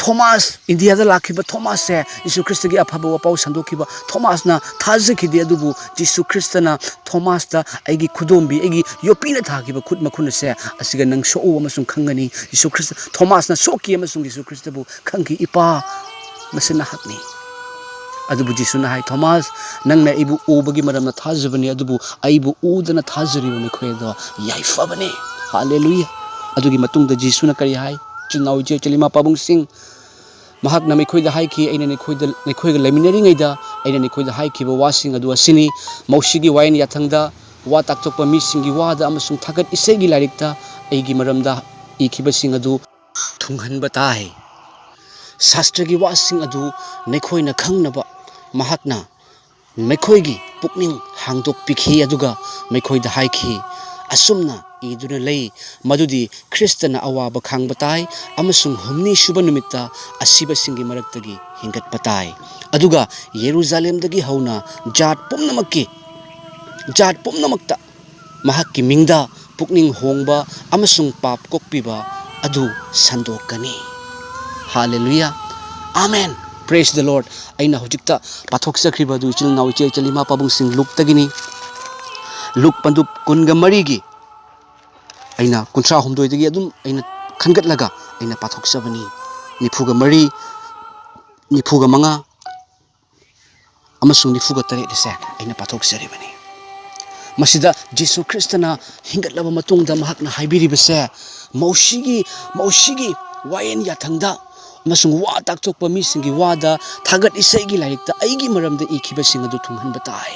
ꯊꯣꯃꯥꯁ, ꯏꯟꯗꯤꯌꯥꯗ ꯂꯥꯛꯈꯤꯕ ꯊꯣꯃꯥꯁꯁꯦ, ꯖꯤꯁꯨ ꯈ꯭ꯔꯤꯁꯇꯒꯤ ꯑꯐꯕ ꯋꯥꯄꯥꯎ ꯁꯟꯗꯣꯛꯈꯤꯕ ꯊꯣꯃꯥꯁꯅ ꯊꯥꯖꯈꯤꯗꯦ, ꯑꯗꯨꯕꯨ ꯖꯤꯁꯨ ꯈ꯭ꯔꯤꯁꯇꯅ ꯊꯣꯃꯥꯁꯇ "ꯑꯩꯒꯤ ꯈꯨꯗꯣꯝꯕꯤ, ꯑꯩꯒꯤ ꯌꯣꯠꯄꯤꯅ ꯊꯥꯈꯤꯕ ꯈꯨꯠ ꯃꯈꯨꯟ ꯑꯁꯦ, ꯑꯁꯤꯒ ꯅꯪ ꯁꯣꯛꯎ ꯑꯃꯁꯨꯡ ꯈꯪꯒꯅꯤ"꯫ ꯖꯤꯁꯨ ꯈ꯭ꯔꯤꯁꯇ, ꯊꯣꯃꯥꯁꯅ ꯁꯣꯛꯈꯤ ꯑꯃꯁꯨꯡ ꯖꯤꯁꯨ ꯈ꯭ꯔꯤꯁꯇꯕꯨ ꯈꯪꯈꯤ, "ꯏꯄꯥ, ꯃꯁꯤ ꯅꯍꯥꯛꯅꯤ"꯫ ꯑꯗꯨꯕꯨ ꯖꯤꯁꯨꯅ ꯍꯥꯏ, "ꯊꯣꯃꯥꯁ, ꯅꯪꯅ ꯑꯩꯕꯨ ꯎꯕꯒꯤ ꯃꯔꯝꯅ ꯊꯥꯖꯕꯅꯤ, ꯑꯗꯨꯕꯨ ꯑꯩꯕꯨ ꯎꯗꯅ ꯊꯥꯖꯔꯤꯕ ꯃꯈꯣꯏ ꯑꯗꯣ ꯌꯥꯏꯐꯕꯅꯤ"꯫ ꯍꯥꯂꯦꯂꯨꯌꯥ! ꯑꯗꯨꯒꯤ ꯃꯇꯨꯡꯗ ꯖꯤꯁꯨꯅ ꯀꯔꯤ ꯍꯥꯏ? ꯏꯆꯤꯜ ꯏꯅꯥꯎ, ꯏꯆꯦ ꯏꯆꯜ, ꯏꯃꯥ ꯄꯥꯕꯨꯡꯁꯤꯡ, ꯃꯍꯥꯛꯅ ꯃꯈꯣꯏꯗ ꯍꯥꯏꯈꯤ, "ꯑꯩꯅ ꯅꯈꯣꯏꯗ, ꯅꯈꯣꯏꯒ ꯂꯩꯃꯤꯟꯅꯔꯤꯉꯩꯗ ꯑꯩꯅ ꯅꯈꯣꯏꯗ ꯍꯥꯏꯈꯤꯕ ꯋꯥꯁꯤꯡ ꯑꯗꯨ ꯑꯁꯤꯅꯤ"꯫ ꯃꯧꯁꯤꯒꯤ ꯋꯥꯌꯦꯟ ꯌꯥꯊꯪꯗ, ꯋꯥ ꯇꯥꯛꯊꯣꯛꯄ ꯃꯤꯁꯤꯡꯒꯤ ꯋꯥꯗ ꯑꯃꯁꯨꯡ ꯊꯥꯒꯠ ꯏꯁꯩꯒꯤ ꯂꯥꯏꯔꯤꯛꯇ ꯑꯩꯒꯤ ꯃꯔꯝꯗ ꯏꯈꯤꯕꯁꯤꯡ ꯑꯗꯨ ꯊꯨꯡꯍꯟꯕ ꯇꯥꯏ꯫ ꯁꯥꯁꯇ꯭ꯔꯒꯤ ꯋꯥꯁꯤꯡ ꯑꯗꯨ ꯅꯈꯣꯏꯅ ꯈꯪꯅꯕ ꯃꯍꯥꯛꯅ ꯃꯈꯣꯏꯒꯤ ꯄꯨꯛꯅꯤꯡ ꯍꯥꯡꯗꯣꯛꯄꯤꯈꯤ, ꯑꯗꯨꯒ ꯃꯈꯣꯏꯗ ꯍꯥꯏꯈꯤ, "ꯑꯁꯨꯝꯅ ꯏꯗꯨꯅ ꯂꯩ ꯃꯗꯨꯗꯤ ꯈ꯭ꯔꯤꯁꯇꯅ ꯑꯋꯥꯕ ꯈꯥꯡꯕ ꯇꯥꯏ ꯑꯃꯁꯨꯡ ꯍꯨꯝꯅꯤ ꯁꯨꯕ ꯅꯨꯃꯤꯠꯇ ꯑꯁꯤꯕꯁꯤꯡꯒꯤ ꯃꯔꯛꯇꯒꯤ ꯍꯤꯡꯒꯠꯄ ꯇꯥꯏ꯫ ꯑꯗꯨꯒ ꯌꯦꯔꯨꯖꯥꯂꯦꯝꯗꯒꯤ ꯍꯧꯅ ꯖꯥꯠ ꯄꯨꯝꯅꯃꯛꯀꯤ, ꯖꯥꯠ ꯄꯨꯝꯅꯃꯛꯇ ꯃꯍꯥꯛꯀꯤ ꯃꯤꯡꯗ ꯄꯨꯛꯅꯤꯡ ꯍꯣꯡꯕ ꯑꯃꯁꯨꯡ ꯄꯥꯞ ꯀꯣꯛꯄꯤꯕ ꯑꯗꯨ ꯁꯟꯗꯣꯛꯀꯅꯤ"꯫ ꯍꯥꯂꯦꯂꯨꯌꯥ! ꯑꯥꯃꯦꯟ! Praise the Lord! ꯑꯩꯅ ꯍꯧꯖꯤꯛꯇ ꯄꯥꯊꯣꯛꯆꯈ꯭ꯔꯤꯕ ꯑꯗꯨ, ꯏꯆꯤꯜ ꯏꯅꯥꯎ, ꯏꯆꯦ ꯏꯆꯜ, ꯏꯃꯥ ꯄꯥꯕꯨꯡꯁꯤꯡ, ꯂꯨꯛꯇꯒꯤꯅꯤ꯫ ꯂꯨꯛ ꯄꯟꯗꯨꯞ ꯀꯨꯟꯒ ꯃꯔꯤꯒꯤ ꯑꯩꯅ ꯀꯨꯟꯊ꯭ꯔꯥ ꯍꯨꯝꯗꯣꯏꯗꯒꯤ ꯑꯗꯨꯝ ꯑꯩꯅ ꯈꯟꯒꯠꯂꯒ ꯑꯩꯅ ꯄꯥꯊꯣꯛꯆꯕꯅꯤ꯫ ꯅꯤꯐꯨꯒ ꯃꯔꯤ, ꯅꯤꯐꯨꯒ ꯃꯉꯥ ꯑꯃꯁꯨꯡ ꯅꯤꯐꯨꯒ ꯇꯔꯦꯠ ꯑꯁꯦ ꯑꯩꯅ ꯄꯥꯊꯣꯛꯆꯔꯤꯕꯅꯤ꯫ ꯃꯁꯤꯗ ꯖꯤꯁꯨ ꯈ꯭ꯔꯤꯁꯇꯅ ꯍꯤꯡꯒꯠꯂꯕ ꯃꯇꯨꯡꯗ ꯃꯍꯥꯛꯅ ꯍꯥꯏꯕꯤꯔꯤꯕꯁꯦ, ꯃꯧꯁꯤꯒꯤ, ꯃꯧꯁꯤꯒꯤ ꯋꯥꯌꯦꯟ ꯌꯥꯊꯪꯗ ꯑꯃꯁꯨꯡ ꯋꯥ ꯇꯥꯛꯊꯣꯛꯄ ꯃꯤꯁꯤꯡꯒꯤ ꯋꯥꯗ ꯊꯥꯒꯠ ꯏꯁꯩꯒꯤ ꯂꯥꯏꯔꯤꯛꯇ ꯑꯩꯒꯤ ꯃꯔꯝꯗ ꯏꯈꯤꯕꯁꯤꯡ ꯑꯗꯨ ꯊꯨꯡꯍꯟꯕ ꯇꯥꯏ꯫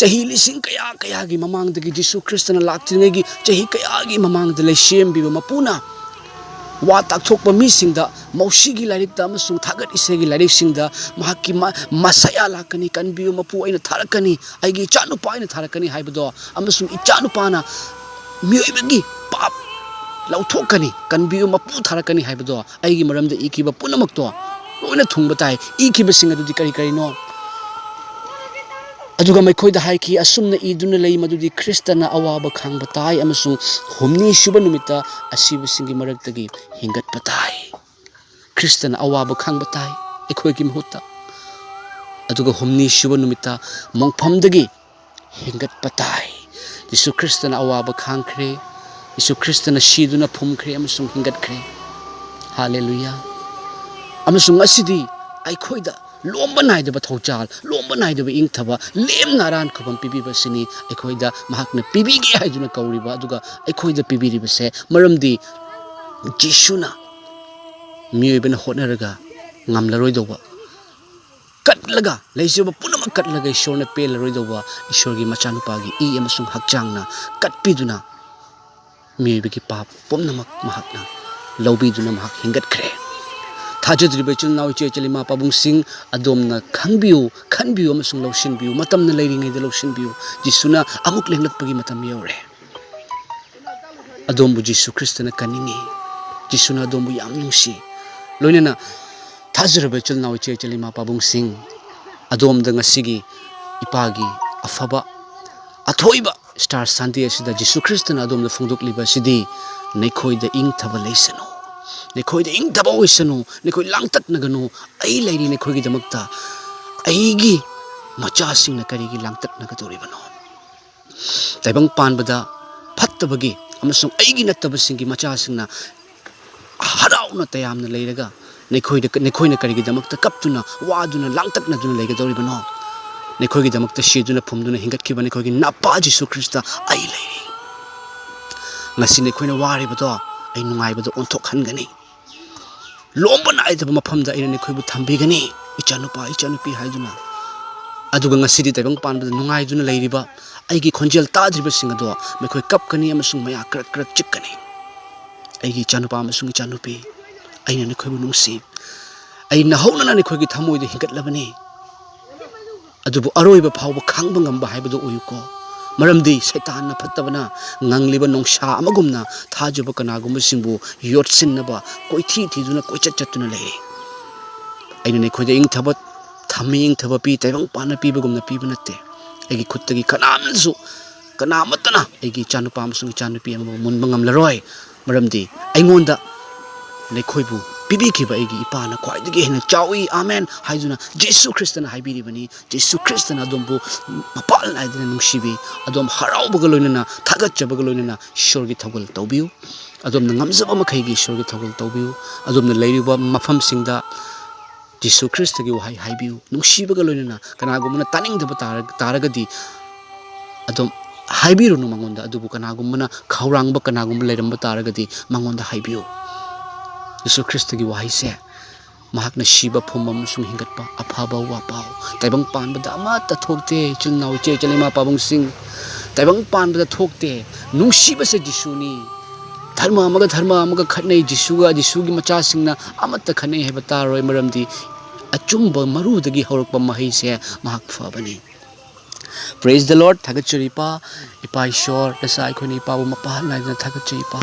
ꯆꯍꯤ ꯂꯤꯁꯤꯡ ꯀꯌꯥ ꯀꯌꯥꯒꯤ ꯃꯃꯥꯡꯗꯒꯤ, ꯖꯤꯁꯨ ꯈ꯭ꯔꯤꯁꯇꯅ ꯂꯥꯛꯇ꯭ꯔꯤꯉꯩꯒꯤ ꯆꯍꯤ ꯀꯌꯥꯒꯤ ꯃꯃꯥꯡꯗ ꯂꯩꯁꯦꯝꯕꯤꯕ ꯃꯄꯨꯅ ꯋꯥ ꯇꯥꯛꯊꯣꯛꯄ ꯃꯤꯁꯤꯡꯗ ꯃꯧꯁꯤꯒꯤ ꯂꯥꯏꯔꯤꯛꯇ ꯑꯃꯁꯨꯡ ꯊꯥꯒꯠ ꯏꯁꯩꯒꯤ ꯂꯥꯏꯔꯤꯛꯁꯤꯡꯗ ꯃꯍꯥꯛꯀꯤ ꯃ-, ꯃꯁꯥꯌꯥ ꯂꯥꯛꯀꯅꯤ, ꯀꯟꯕꯤꯌꯨ ꯃꯄꯨ ꯑꯩꯅ ꯊꯥꯔꯛꯀꯅꯤ, ꯑꯩꯒꯤ ꯏꯆꯥꯅꯨꯄꯥ ꯑꯩꯅ ꯊꯥꯔꯛꯀꯅꯤ ꯍꯥꯏꯕꯗꯣ, ꯑꯃꯁꯨꯡ ꯏꯆꯥꯅꯨꯄꯥꯅ ꯃꯤꯑꯣꯏꯕꯒꯤ ꯄꯥꯞ ꯂꯧꯊꯣꯛꯀꯅꯤ, ꯀꯟꯕꯤꯌꯨ ꯃꯄꯨ ꯊꯥꯔꯛꯀꯅꯤ ꯍꯥꯏꯕꯗꯣ, ꯑꯩꯒꯤ ꯃꯔꯝꯗ ꯏꯈꯤꯕ ꯄꯨꯝꯅꯃꯛꯇꯣ ꯂꯣꯏꯅ ꯊꯨꯡꯕ ꯇꯥꯏ꯫ ꯏꯈꯤꯕꯁꯤꯡ ꯑꯗꯨꯗꯤ ꯀꯔꯤ ꯀꯔꯤꯅꯣ? ꯑꯗꯨꯒ ꯃꯈꯣꯏꯗ ꯍꯥꯏꯈꯤ, "ꯑꯁꯨꯝꯅ ꯏꯗꯨꯅ ꯂꯩ ꯃꯗꯨꯗꯤ ꯈ꯭ꯔꯤꯁꯇꯅ ꯑꯋꯥꯕ ꯈꯥꯡꯕ ꯇꯥꯏ ꯑꯃꯁꯨꯡ ꯍꯨꯝꯅꯤ ꯁꯨꯕ ꯅꯨꯃꯤꯠꯇ ꯑꯁꯤꯕꯁꯤꯡꯒꯤ ꯃꯔꯛꯇꯒꯤ ꯍꯤꯡꯒꯠꯄ ꯇꯥꯏ"꯫ ꯈ꯭ꯔꯤꯁꯇꯅ ꯑꯋꯥꯕ ꯈꯥꯡꯕ ꯇꯥꯏ ꯑꯩꯈꯣꯏꯒꯤ ꯃꯍꯨꯠꯇ꯫ ꯑꯗꯨꯒ ꯍꯨꯝꯅꯤ ꯁꯨꯕ ꯅꯨꯃꯤꯠꯇ ꯃꯣꯡꯐꯝꯗꯒꯤ ꯍꯦꯟꯒꯠꯄ ꯇꯥꯏ꯫ ꯖꯤꯁꯨ ꯈ꯭ꯔꯤꯁꯇꯅ ꯑꯋꯥꯕ ꯈꯥꯡꯈ꯭ꯔꯦ꯫ ꯖꯤꯁꯨ ꯈ꯭ꯔꯤꯁꯇꯅ ꯁꯤꯗꯨꯅ ꯐꯨꯝꯈ꯭ꯔꯦ ꯑꯃꯁꯨꯡ ꯍꯤꯡꯒꯠꯈ꯭ꯔꯦ꯫ ꯍꯥꯂꯦꯂꯨꯌꯥ꯫ ꯑꯃꯁꯨꯡ ꯉꯁꯤꯗꯤ ꯑꯩꯈꯣꯏꯗ ꯂꯣꯝꯕ ꯅꯥꯏꯗꯕ ꯊꯧꯖꯥꯜ, ꯂꯣꯝꯕ ꯅꯥꯏꯗꯕ ꯏꯪꯊꯕ, ꯂꯦꯝꯅ ꯑꯔꯥꯟ ꯈꯨꯕꯝ ꯄꯤꯕꯤꯕꯁꯤꯅꯤ ꯑꯩꯈꯣꯏꯗ ꯃꯍꯥꯛꯅ ꯄꯤꯕꯤꯒꯦ ꯍꯥꯏꯗꯨꯅ ꯀꯧꯔꯤꯕ, ꯑꯗꯨꯒ ꯑꯩꯈꯣꯏꯗ ꯄꯤꯕꯤꯔꯤꯕꯁꯦ꯫ ꯃꯔꯝꯗꯤ ꯖꯤꯁꯨꯅ ꯃꯤꯑꯣꯏꯕꯅ ꯍꯣꯠꯅꯔꯒ ꯉꯝꯂꯔꯣꯏꯗꯧꯕ, ꯀꯠꯂꯒ, ꯂꯩꯖꯕ ꯄꯨꯝꯅꯃꯛ ꯀꯠꯂꯒ ꯏꯁꯣꯔꯅ ꯄꯦꯜꯂꯔꯣꯏꯗꯧꯕ ꯏꯁꯣꯔꯒꯤ ꯃꯆꯥꯅꯨꯄꯥꯒꯤ ꯏ ꯑꯃꯁꯨꯡ ꯍꯛꯆꯥꯡꯅ ꯀꯠꯄꯤꯗꯨꯅ ꯃꯤꯑꯣꯏꯕꯒꯤ ꯄꯥꯞ ꯄꯨꯝꯅꯃꯛ ꯃꯍꯥꯛꯅ ꯂꯧꯕꯤꯗꯨꯅ ꯃꯍꯥꯛ ꯍꯤꯡꯒꯠꯈ꯭ꯔꯦ꯫ ꯊꯥꯖꯗ꯭ꯔꯤꯕ ꯏꯆꯤꯜ ꯏꯅꯥꯎ, ꯏꯆꯦ ꯏꯆꯜ, ꯏꯃꯥ ꯄꯥꯕꯨꯡꯁꯤꯡ, ꯑꯗꯣꯝꯅ ꯈꯪꯕꯤꯌꯨ, ꯈꯟꯕꯤꯌꯨ ꯑꯃꯁꯨꯡ ꯂꯧꯁꯤꯟꯕꯤꯌꯨ꯫ ꯃꯇꯝꯅ ꯂꯩꯔꯤꯉꯩꯗ ꯂꯧꯁꯤꯟꯕꯤꯌꯨ꯫ ꯖꯤꯁꯨꯅ ꯑꯃꯨꯛ ꯂꯦꯡꯂꯛꯄꯒꯤ ꯃꯇꯝ ꯌꯧꯔꯦ꯫ ꯑꯗꯣꯝꯕꯨ ꯖꯤꯁꯨ ꯈ꯭ꯔꯤꯁꯇꯅ ꯀꯟꯅꯤꯡꯏ꯫ ꯖꯤꯁꯨꯅ ꯑꯗꯣꯝꯕꯨ ꯌꯥꯝ ꯅꯨꯡꯁꯤ꯫ ꯂꯣꯏꯅꯅ ꯊꯥꯖꯔꯕ ꯏꯆꯤꯜ ꯏꯅꯥꯎ, ꯏꯆꯦ ꯏꯆꯜ, ꯏꯃꯥ ꯄꯥꯕꯨꯡꯁꯤꯡ, ꯑꯗꯣꯝꯗ ꯉꯁꯤꯒꯤ ꯏꯄꯥꯒꯤ ꯑꯐꯕ ꯑꯊꯣꯏꯕ ꯏꯁꯇꯥꯔ ꯁꯟꯗꯦ ꯑꯁꯤꯗ ꯖꯤꯁꯨ ꯈ꯭ꯔꯤꯁꯇꯅ ꯑꯗꯣꯝꯗ ꯐꯣꯡꯗꯣꯛꯂꯤꯕ ꯑꯁꯤꯗꯤ, ꯅꯈꯣꯏꯗ ꯏꯪꯊꯕ ꯂꯩꯁꯅꯨ, ꯅꯈꯣꯏꯗ ꯏꯪꯊꯕ ꯑꯣꯏꯁꯅꯨ, ꯅꯈꯣꯏ ꯂꯥꯡꯇꯛꯅꯒꯅꯨ, ꯑꯩ ꯂꯩꯔꯤ ꯅꯈꯣꯏꯒꯤꯗꯃꯛꯇ, ꯑꯩꯒꯤ ꯃꯆꯥꯁꯤꯡꯅ ꯀꯔꯤꯒꯤ ꯂꯥꯡꯇꯛꯅꯒꯗꯧꯔꯤꯕꯅꯣ? ꯇꯥꯏꯕꯪ ꯄꯥꯟꯕꯗ ꯐꯠꯇꯕꯒꯤ ꯑꯃꯁꯨꯡ ꯑꯩꯒꯤ ꯅꯠꯇꯕꯁꯤꯡꯒꯤ ꯃꯆꯥꯁꯤꯡꯅ ꯍꯔꯥꯎꯅ ꯇꯌꯥꯝꯅ ꯂꯩꯔꯒ ꯅꯈꯣꯏꯗ, ꯅꯈꯣꯏꯅ ꯀꯔꯤꯒꯤꯗꯃꯛꯇ ꯀꯞꯇꯨꯅ, ꯋꯥꯗꯨꯅ, ꯂꯥꯡꯇꯛꯅꯗꯨꯅ ꯂꯩꯒꯗꯧꯔꯤꯕꯅꯣ? ꯅꯈꯣꯏꯒꯤꯗꯃꯛꯇ ꯁꯤꯗꯨꯅ ꯐꯨꯝꯗꯨꯅ ꯍꯤꯡꯒꯠꯈꯤꯕ ꯅꯈꯣꯏꯒꯤ ꯅꯄꯥ ꯖꯤꯁꯨ ꯈ꯭ꯔꯤꯁꯇ ꯑꯩ ꯂꯩꯔꯤ꯫ ꯉꯁꯤ ꯅꯈꯣꯏꯅ ꯋꯥꯔꯤꯕꯗꯣ ꯑꯩ ꯅꯨꯡꯉꯥꯏꯕꯗ ꯑꯣꯟꯊꯣꯛꯍꯟꯒꯅꯤ꯫ ꯂꯣꯝꯕ ꯅꯥꯏꯗꯕ ꯃꯐꯝꯗ ꯑꯩꯅ ꯅꯈꯣꯏꯕꯨ ꯊꯝꯕꯤꯒꯅꯤ, ꯏꯆꯥꯅꯨꯄꯥ, ꯏꯆꯥꯅꯨꯄꯤ ꯍꯥꯏꯗꯨꯅ꯫ ꯑꯗꯨꯒ ꯉꯁꯤꯗꯤ ꯇꯥꯏꯕꯪ ꯄꯥꯟꯕꯗ ꯅꯨꯡꯉꯥꯏꯗꯨꯅ ꯂꯩꯔꯤꯕ ꯑꯩꯒꯤ ꯈꯣꯟꯖꯦꯜ ꯇꯥꯗ꯭ꯔꯤꯕꯁꯤꯡ ꯑꯗꯣ ꯃꯈꯣꯏ ꯀꯞꯀꯅꯤ ꯑꯃꯁꯨꯡ ꯃꯌꯥ ꯀ꯭ꯔꯛ ꯀ꯭ꯔꯛ ꯆꯤꯛꯀꯅꯤ꯫ ꯑꯩꯒꯤ ꯏꯆꯥꯅꯨꯄꯥ ꯑꯃꯁꯨꯡ ꯏꯆꯥꯅꯨꯄꯤ, ꯑꯩꯅ ꯅꯈꯣꯏꯕꯨ ꯅꯨꯡꯁꯤ꯫ ꯑꯩ ꯅꯍꯧꯅꯅ ꯅꯈꯣꯏꯒꯤ ꯊꯃꯣꯏꯗ ꯍꯤꯡꯒꯠꯂꯕꯅꯤ꯫ ꯑꯗꯨꯕꯨ ꯑꯔꯣꯏꯕ ꯐꯥꯎꯕ ꯈꯥꯡꯕ ꯉꯝꯕ ꯍꯥꯏꯕꯗꯨ ꯑꯣꯏꯌꯨꯀꯣ꯫ ꯃꯔꯝꯗꯤ ꯁꯩꯇꯥꯟꯅ ꯐꯠꯇꯕꯅ ꯉꯪꯂꯤꯕ ꯅꯣꯡꯁꯥ ꯑꯃꯒꯨꯝꯅ ꯊꯥꯖꯕ ꯀꯅꯥꯒꯨꯝꯕꯁꯤꯡꯕꯨ ꯌꯣꯠꯁꯤꯟꯅꯕ ꯀꯣꯏꯊꯤ ꯊꯤꯗꯨꯅ ꯀꯣꯏꯆꯠ ꯆꯠꯇꯨꯅ ꯂꯩꯔꯤ꯫ ꯑꯩꯅ ꯅꯈꯣꯏꯗ ꯏꯪꯊꯕ ꯊꯝꯃꯤ, ꯏꯪꯊꯕ ꯄꯤ, ꯇꯥꯏꯕꯪ ꯄꯥꯟꯅ ꯄꯤꯕꯒꯨꯝꯅ ꯄꯤꯕ ꯅꯠꯇꯦ꯫ ꯑꯩꯒꯤ ꯈꯨꯠꯇꯒꯤ ꯀꯅꯥꯝꯅꯁꯨ, ꯀꯅꯥꯃꯠꯇꯅ ꯑꯩꯒꯤ ꯏꯆꯥꯅꯨꯄꯥ ꯑꯃꯁꯨꯡ ꯏꯆꯥꯅꯨꯄꯤ ꯑꯃꯕꯨ ꯃꯨꯟꯕ ꯉꯝꯂꯔꯣꯏ꯫ ꯃꯔꯝꯗꯤ ꯑꯩꯉꯣꯟꯗ ꯅꯈꯣꯏꯕꯨ ꯄꯤꯕꯤꯈꯤꯕ ꯑꯩꯒꯤ ꯏꯄꯥꯅ ꯈ꯭ꯋꯥꯏꯗꯒꯤ ꯍꯦꯟꯅ ꯆꯥꯎꯏ, ꯑꯃꯦꯟ, ꯍꯥꯏꯗꯨꯅ ꯖꯤꯁꯨ ꯈ꯭ꯔꯤꯁꯇꯅ ꯍꯥꯏꯕꯤꯔꯤꯕꯅꯤ꯫ ꯖꯤꯁꯨ ꯈ꯭ꯔꯤꯁꯇꯅ ꯑꯗꯣꯝꯕꯨ ꯃꯄꯥꯜ ꯅꯥꯏꯗꯅ ꯅꯨꯡꯁꯤꯕꯤ꯫ ꯑꯗꯣꯝ ꯍꯔꯥꯎꯕꯒ ꯂꯣꯏꯅꯅ, ꯊꯥꯒꯠꯆꯕꯒ ꯂꯣꯏꯅꯅ ꯏꯁꯣꯔꯒꯤ ꯊꯧꯒꯜ ꯇꯧꯕꯤꯌꯨ꯫ ꯑꯗꯣꯝꯅ ꯉꯝꯖꯕ ꯃꯈꯩꯒꯤ ꯏꯁꯣꯔꯒꯤ ꯊꯧꯒꯜ ꯇꯧꯕꯤꯌꯨ꯫ ꯑꯗꯣꯝꯅ ꯂꯩꯔꯤꯕ ꯃꯐꯝꯁꯤꯡꯗ ꯖꯤꯁꯨ ꯈ꯭ꯔꯤꯁꯇꯒꯤ ꯋꯥꯍꯩ ꯍꯥꯏꯕꯤꯌꯨ꯫ ꯅꯨꯡꯁꯤꯕꯒ ꯂꯣꯏꯅꯅ ꯀꯅꯥꯒꯨꯝꯕꯅ ꯇꯥꯅꯤꯡꯗꯕ ꯇꯥꯔ-, ꯇꯥꯔꯒꯗꯤ ꯑꯗꯨꯝ ꯍꯥꯏꯕꯤꯔꯨꯅꯨ ꯃꯉꯣꯟꯗ꯫ ꯑꯗꯨꯕꯨ ꯀꯅꯥꯒꯨꯝꯕꯅ ꯈꯧꯔꯥꯡꯕ ꯀꯅꯥꯒꯨꯝꯕ ꯂꯩꯔꯝꯕ ꯇꯥꯔꯒꯗꯤ ꯃꯉꯣꯟꯗ ꯍꯥꯏꯕꯤꯌꯨ꯫ ꯖꯤꯁꯨ ꯈ꯭ꯔꯤꯁꯇꯒꯤ ꯋꯥꯍꯩꯁꯦ, ꯃꯍꯥꯛꯅ ꯁꯤꯕ, ꯐꯨꯝꯕ ꯑꯃꯁꯨꯡ ꯍꯤꯡꯒꯠꯄ ꯑꯐꯕ ꯋꯥꯄꯥꯎ꯫ ꯇꯥꯏꯕꯪ ꯄꯥꯟꯕꯗ ꯑꯃꯠꯇ ꯊꯣꯛꯇꯦ, ꯏꯆꯤꯜ ꯏꯅꯥꯎ, ꯏꯆꯦ ꯏꯆꯜ, ꯏꯃꯥ ꯄꯥꯕꯨꯡꯁꯤꯡ, ꯇꯥꯏꯕꯪ ꯄꯥꯟꯕꯗ ꯊꯣꯛꯇꯦ꯫ ꯅꯨꯡꯁꯤꯕꯁꯦ ꯖꯤꯁꯨꯅꯤ꯫ ꯙꯔꯃ ꯑꯃꯒ ꯙꯔꯃ ꯑꯃꯒ ꯈꯠꯅꯩ, ꯖꯤꯁꯨꯒ, ꯖꯤꯁꯨꯒꯤ ꯃꯆꯥꯁꯤꯡꯅ ꯑꯃꯠꯇ ꯈꯠꯅꯩ ꯍꯥꯏꯕ ꯇꯥꯔꯣꯏ, ꯃꯔꯝꯗꯤ ꯑꯆꯨꯝꯕ ꯃꯔꯨꯗꯒꯤ ꯍꯧꯔꯛꯄ ꯃꯍꯩꯁꯦ ꯃꯍꯥꯛ ꯐꯕꯅꯤ꯫ Praise the Lord꯫ ꯊꯥꯒꯠꯆꯔꯤ ꯏꯄꯥ꯫ ꯏꯄꯥ ꯏꯁꯣꯔ, ꯉꯁꯥꯏ ꯑꯩꯈꯣꯏꯅ ꯏꯄꯥꯕꯨ ꯃꯄꯥ ꯅꯥꯏꯗꯅ ꯊꯥꯒꯠꯆꯩ ꯏꯄꯥ꯫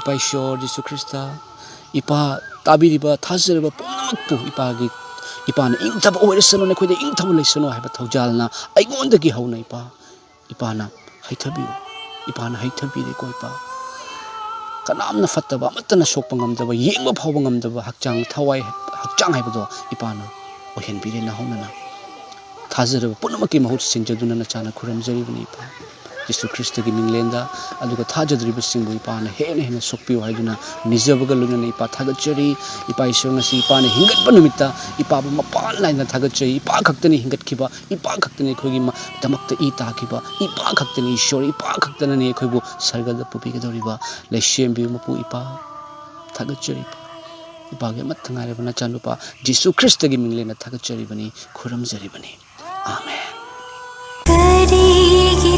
ꯏꯄꯥ ꯏꯁꯣꯔ ꯖꯤꯁꯨ ꯈ꯭ꯔꯤꯁꯇ, ꯏꯄꯥ, ꯇꯥꯕꯤꯔꯤꯕ, ꯊꯥꯖꯔꯤꯕ ꯄꯨꯝꯅꯃꯛꯄꯨ ꯏꯄꯥꯒꯤ, ꯏꯄꯥꯅ ꯏꯪꯊꯕ ꯑꯣꯏꯔꯁꯅꯨ, ꯅꯈꯣꯏꯗ ꯏꯪꯊꯕ ꯂꯩꯁꯅꯨ ꯍꯥꯏꯕ ꯊꯧꯖꯥꯜꯅ ꯑꯩꯉꯣꯟꯗꯒꯤ ꯍꯧꯅ ꯏꯄꯥ, ꯏꯄꯥꯅ ꯍꯩꯊꯕꯤꯌꯨ, ꯏꯄꯥꯅ ꯍꯩꯊꯕꯤꯔꯦꯀꯣ ꯏꯄꯥ꯫ ꯀꯅꯥꯝꯅ ꯐꯠꯇꯕ, ꯑꯃꯠꯇꯅ ꯁꯣꯛꯄ ꯉꯝꯗꯕ, ꯌꯦꯡꯕ ꯐꯥꯎꯕ ꯉꯝꯗꯕ ꯍꯛꯆꯥꯡ, ꯊꯋꯥꯏ, ꯍꯛꯆꯥꯡ ꯍꯥꯏꯕꯗꯣ ꯏꯄꯥꯅ ꯑꯣꯏꯍꯟꯕꯤꯔꯦ ꯅꯍꯧꯅꯅ꯫ ꯊꯥꯖꯔꯕ ꯄꯨꯝꯅꯃꯛꯀꯤ ꯃꯍꯨꯠ ꯁꯤꯟꯖꯗꯨꯅ ꯅꯆꯥꯅ ꯈꯨꯔꯨꯝꯖꯔꯤꯕꯅꯤ ꯏꯄꯥ꯫ ꯖꯤꯁꯨ ꯈ꯭ꯔꯤꯁꯇꯒꯤ ꯃꯤꯡꯂꯦꯟꯗ ꯑꯗꯨꯒ ꯊꯥꯖꯗ꯭ꯔꯤꯕꯁꯤꯡꯕꯨ ꯏꯄꯥꯅ ꯍꯦꯟꯅ ꯍꯦꯟꯅ ꯁꯣꯛꯄꯤꯌꯨ ꯍꯥꯏꯗꯨꯅ ꯅꯤꯖꯕꯒ ꯂꯣꯏꯅꯅ ꯏꯄꯥ ꯊꯥꯒꯠꯆꯔꯤ꯫ ꯏꯄꯥ ꯏꯁꯣꯔ, ꯉꯁꯤ ꯏꯄꯥꯅ ꯍꯤꯡꯒꯠꯄ ꯅꯨꯃꯤꯠꯇ ꯏꯄꯥꯕꯨ ꯃꯄꯥꯟ ꯅꯥꯏꯅ ꯊꯥꯒꯠꯆꯔꯤ꯫ ꯏꯄꯥ ꯈꯛꯇꯅꯤ ꯍꯤꯡꯒꯠꯈꯤꯕ, ꯏꯄꯥ ꯈꯛꯇꯅꯤ ꯑꯩꯈꯣꯏꯒꯤ ꯃ-, ꯗꯃꯛꯇ ꯏ ꯇꯥꯈꯤꯕ, ꯏꯄꯥ ꯈꯛꯇꯅꯤ ꯏꯁꯣꯔ, ꯏꯄꯥ ꯈꯛꯇꯅꯅꯤ ꯑꯩꯈꯣꯏꯕꯨ ꯁꯔꯒꯗ ꯄꯨꯕꯤꯒꯗꯧꯔꯤꯕ꯫ ꯂꯩꯁꯦꯝꯕꯤꯌꯨ ꯃꯄꯨ ꯏꯄꯥ, ꯊꯥꯒꯠꯆꯔꯤ ꯏꯄꯥ꯫ ꯏꯄꯥꯒꯤ ꯑꯃꯠꯇ ꯉꯥꯏꯔꯕ ꯅꯆꯥꯅꯨꯄꯥ ꯖꯤꯁꯨ ꯈ꯭ꯔꯤꯁꯇꯒꯤ ꯃꯤꯡꯂꯦꯟꯅ ꯊꯥꯒꯠꯆꯔꯤꯕꯅꯤ, ꯈꯨꯔꯨꯝꯖꯔꯤꯕꯅꯤ꯫ ꯑꯥꯃꯦꯟ꯫ ꯀꯔꯤꯒꯤ